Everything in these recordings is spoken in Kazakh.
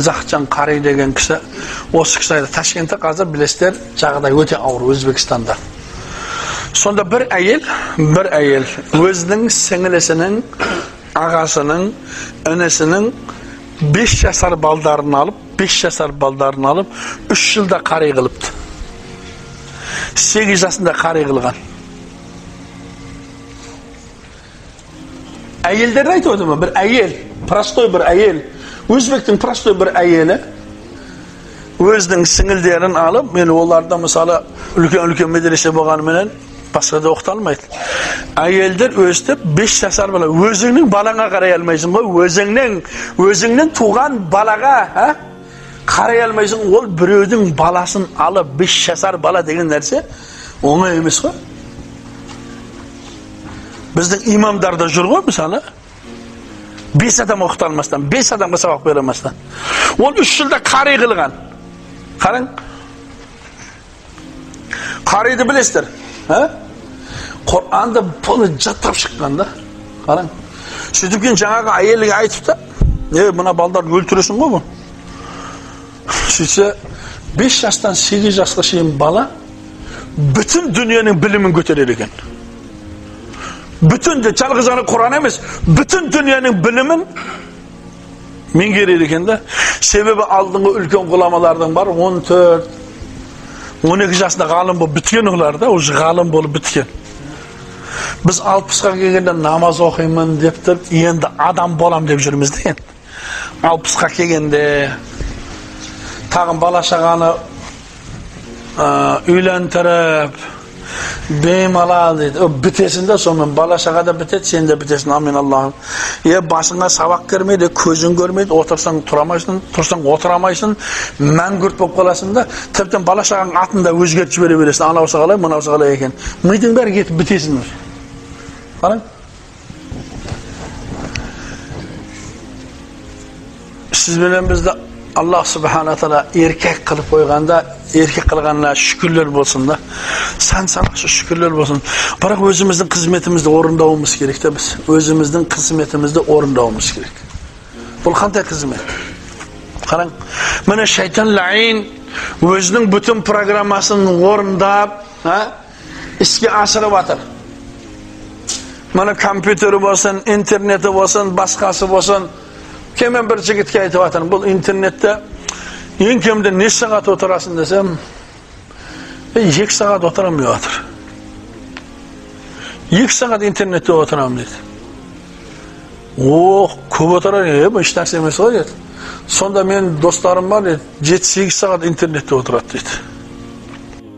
Захытжан Қари деген кісі, осы кісі айтады, Ташкентте қазір білесіздер, жағдай өте ауыр Өзбекстанда. Сонда бір әйел өзінің сіңілісінің, ағасының, інісінің 5 жасар балдарын алып, 5 жасар балдарын алып, 3 жылда қари қылыпты. 8 жасында қари қылған. Әйелдерді айтып отырмын, бір әйел, простой бір әйел, өзбектің простой бір әйелі өзінің сіңілдерін алып, мен оларда мысалы үлкен-үлкен медресе болғаныменен басқа да оқыта алмайды. Әйелдер өстіп 5 жасар бала, өзіңнің балаңа қарай алмайсың ғой, өзіңнің туған балаға, а? Қарай алмайсың, ол біреудің баласын алып 5 жасар бала деген нәрсе оңай емес қой. Біздің имамдар да жүр ғой мысалы. 5 адам оқыта алмастан, 5 адамға сабақ бере алмастан. Ол 3 жылда қари қылған. Қараң. Қариды білесіздер, а? Құранды полный жаттап шыққан да. Қараң. Сөйтіп кейін жаңағы әйелге айтыпты, мына балдарды өлтіресің ғой бұл. Сөйтсе 5 жастан 8 жасқа шейін бала бүтін дүниенің білімін көтерер екен. Бүтін де жалғыз ана Құран емес, бүтін дүниенің білімін меңгерер екен да. Себебі алдыңғы үлкен ғұламалардың бар 14, 12 жасында ғалым болып біткен олар да, уже ғалым болып біткен. Біз 60-қа келгенде намаз оқимын деп тұрып, енді адам болам деп жүрміз де енді. 60-қа келгенде тағын бала шағаны үйлендіріп, беймалал дейді. Бітесің де сонымен, бала шаға да бітеді, сен де бітесің. Амин Аллахым. Басыңа сабақ кірмейді, көзің көрмейді, отырсаң тұрамайсың, тұрсаң отырамайсың, мәңгүрт болып қаласың да, тіптен бала шағаның атын да өзгертіп жібере бересің. Анаусы қалай, мынаусы қалай екен. Мидың бәрі кетіп бітесің. Қараң. Сіз бенен бізді Аллах Субхана Тағала еркек қылып қойғанда, еркек қылғанына шүкірлер болсын да. Сан санақсыз шүкірлер болсын. Бірақ өзіміздің қызметімізді орындауымыз керек те біз. Өзіміздің қызметімізді орындауымыз керек. Бұл қандай қызмет? Қараң, міне шайтан ләйін өзінің бүтін программасын орындап, іске асырып жатыр. Міне компьютері болсын, интернеті болсын, басқасы болсын. Кемен бір жігітке айтып жатырмын, бұл интернетте ең кемінде не сағат отырасың десем, 2 сағат отырамын деп жатыр. 2 сағат интернетте отырамын дейді. О, көп отырар, бұл еш нәрсе емес ғой деді. Сонда менің достарым бар деді, 7-8 сағат интернетте отырады дейді.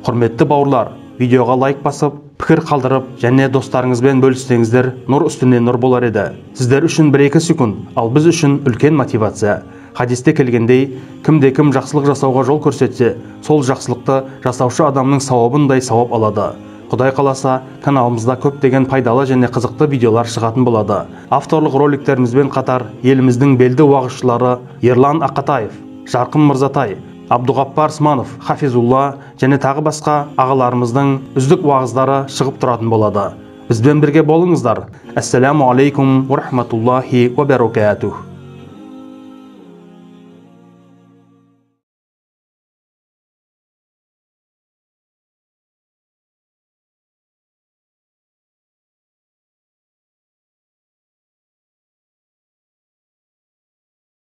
Құрметті бауырлар, видеоға лайк басып, пікір қалдырып және достарыңызбен бөліссеңіздер, нұр үстіне нұр болар еді. Сіздер үшін 1-2 секунд, ал біз үшін үлкен мотивация. Хадисте келгендей, кімде-кім жақсылық жасауға жол көрсетсе, сол жақсылықты жасаушы адамның сауабындай сауап алады. Құдай қаласа, каналымызда көптеген пайдалы және қызықты видеолар шығатын болады. Авторлық роликтерімізбен қатар еліміздің белді уағызшылары Ерлан Ақатаев, Жарқын Мырзатай, Абдуғаппар Сманов, Хафизулла және тағы басқа ағаларымыздың үздік уағыздары шығып тұратын болады. Бізбен бірге болыңыздар. Ассаламу алейкум ва рахматуллахи ва баракатух.